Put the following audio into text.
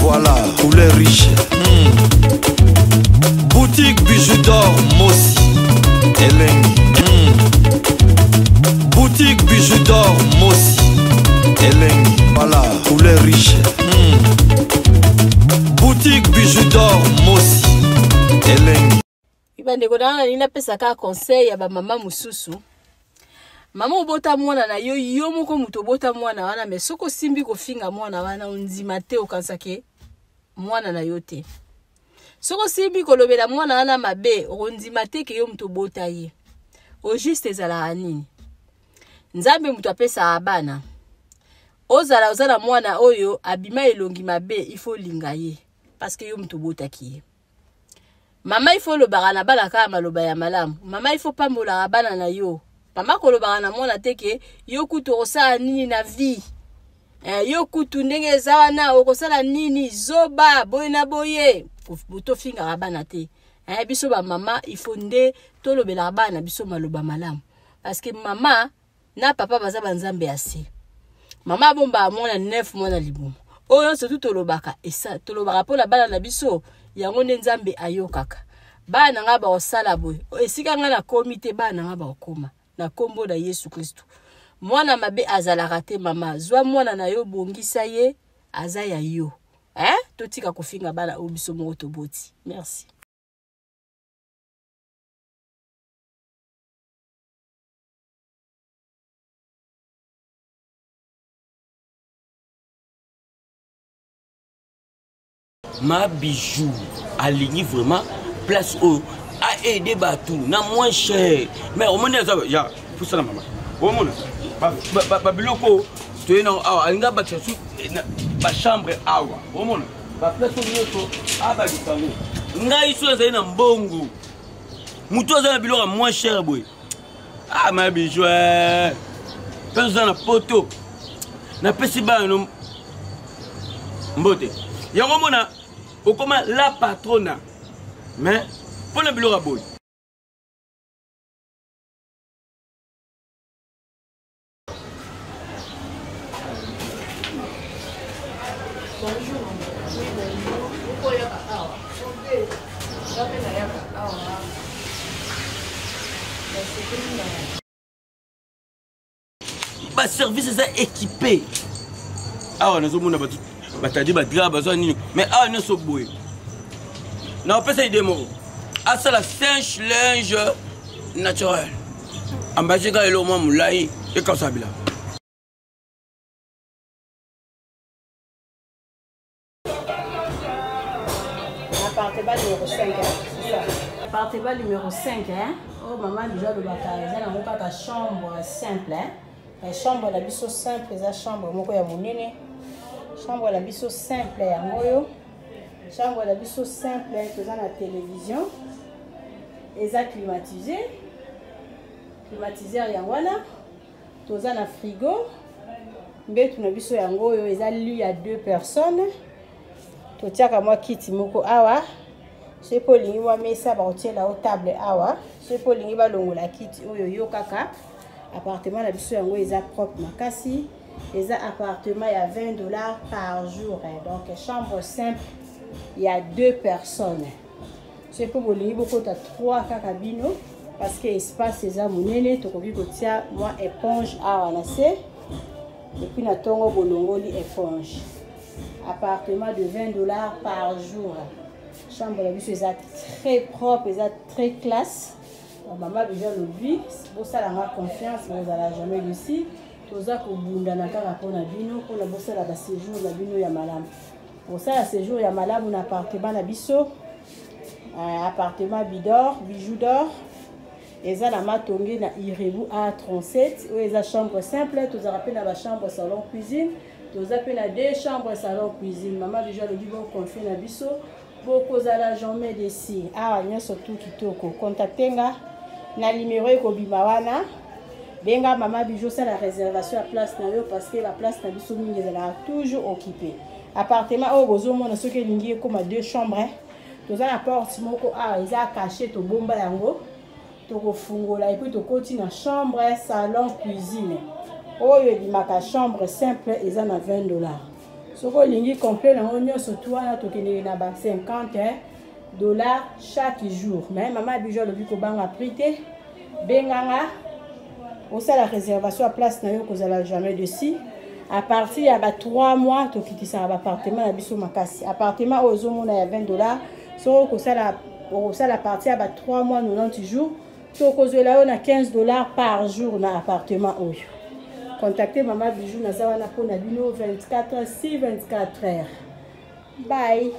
Voilà, couleur riche. Boutique Bijou d'or Mossi. Elengi. Boutique Bijou d'or Mossi. Elengi. Voilà, couleur riche. Boutique Bijou d'or Mossi. Elengi. Bandeko na nga, nalingi napesa kaka conseil ya bamama mosusu. Mama, obota mwana na yo, yo moko moto obota mwana wana, mais soki osimbi kofinga mwana wana, ondima te, okanisake mwana na yo te. Soki osimbi kolobela mwana wana mabe, okondima te ke yo moto obota ye. Au juste ezalaka nini? Nzambe moto apesaka bana. Ozala oza na mwana oyo abima elongi mabe, il faut olinga ye parce que yo moto obotaki ye. Mama, il faut olobaka na bana kaka maloba ya malamu. Mama, il faut pambolaka bana na yo. Mama, kolobaka na mwana te ke yo kutu okosala nini na vie, yo kutu ndenge eza wana okosala nini, zoba boye na boye. Tofingaka bana te. Biso bamama, il faut nde tolobelaka bana na biso maloba malamu, parce que mama na papa baza banzambe ya se. Mama abombaka mwana 9 mwana libumu. Oyo nyonso tu tolobaka, esa tolobaka mpona bana na biso, yango nde Nzambe ayokaka. Bana na ngai bakosala boye, esika ngai nakomi te, bana na ngai bakokoma na nkombo na Yesu Kristu. Mwana mabe azalaka te. Mama, zwa mwana na yo, bongisa ye, aza ya yo, eh? Totika kofinga bana oyo biso moko toboti. Merci. Ma Bijou alingi vraiment place oyo aide bato na moins cher, mais omoni aza ya pusana. Mama, omona babiloko toye nango awa, alingi abakisa su bachambre awa. Omona baplace oyo nyonso abakisa yango. Ngai so azali na mbongo, motu aza na biloko ya moins cher boye. Ah, ma Bijou, mpe oza na poto, napesi bana no mbote. Yango omona okoma la patrona, mais mpo na biloko ya boye. Bonjour. Oui, bonjour. Okoyaka awa. Nga mpe nayaka awa. Nasepeli na Baservice eza équipé awa. Nazomona bato batandi badra, bazwa nini, mais awa nyonso boye. Na opesa idée moko, asala sèche linge naturel, ambasi kaka eloko mwa molai ekausa bilamba. Appartement numéro 5, hein? C'est ça. Appartement numéro 5, hein? Oh, maman déjà alobaka eza nango kaka chambre simple, hein? Chambre na biso simple eza chambre moko ya monene. Chambre na biso simple yango oyo. Chambre na biso simple, toza na télévision, eza climatisé, climatiseur yango wana. Toza na frigo. Mbetu na biso yango oyo, eza lit ya deux personnes. Totiaka mwa kiti moko awa. Soki mpo olingi mwa mesa, bakotiela yo table awa. Soki mpo olingi balongola kiti oyo, yo kaka. Appartement na biso yango eza propre makasi. Eza appartement ya 20 $ par jour, hein. Donc chambre simple ya deux personnes. Soki mpo bolingi bokota 3 kaka bino, parce que espace eza monene, tokoki kotia mwa éponge awa na se, et puis na ntongo bolongoli éponge. Appartement de 20 $ par jour. Chambre na biso eza très propre, eza très classe. Mama Bijou alobi bosalanga confiance, bozala jamais déçus. Toza kobundana kaka mpona bino, mpona bosala baséjour na bino ya malamu. Kosala séjour ya malamu na appartement na biso, appartement bidor Bijou d'or, eza na Matonge na Irebu A37. Oyo eza chambre simple. Tozalaka mpe na bachambre salon cuisine, toza mpe na deux chambres salon cuisine. Mama Bijou alobi boconfie na biso, bokozala jamais déçus. Awa nyonso tu kitoko. Contacte nga na numéro ekobima wana. Benga mama Bijou, osala réservation ya place na yo, parce que baplace na biso mingi ezalaka toujours occupé. Appartement oyo bozomona, soki elingi ekóma deux chambres, toza na porte moko awa eza caché, tobomba yango, tokofungola et puis tokoti na chambre salon cuisine. Oyo ebimaka chambre simple eza na 20 $. Soki olingi complet nango nyonso tu wana, tokendeke na ba 50 $ chaque jour. Mais mama Bijou alobi kobanga prix te. Benganga, osala réservation ya place na yo, kozala jamais déçu. À partir ya ba 3 mois, tokitisaka baappartement na biso makasi. Appartement oyo ozomona ya 20 $, soki okosala, okosala partir ya ba 3 mois, 90 jours, tokozwela yo na 15 $ par jour na appartement oyo. Contacte mama Bijou, naza wana mpona bino 24 heures sur 24 heures. Bye.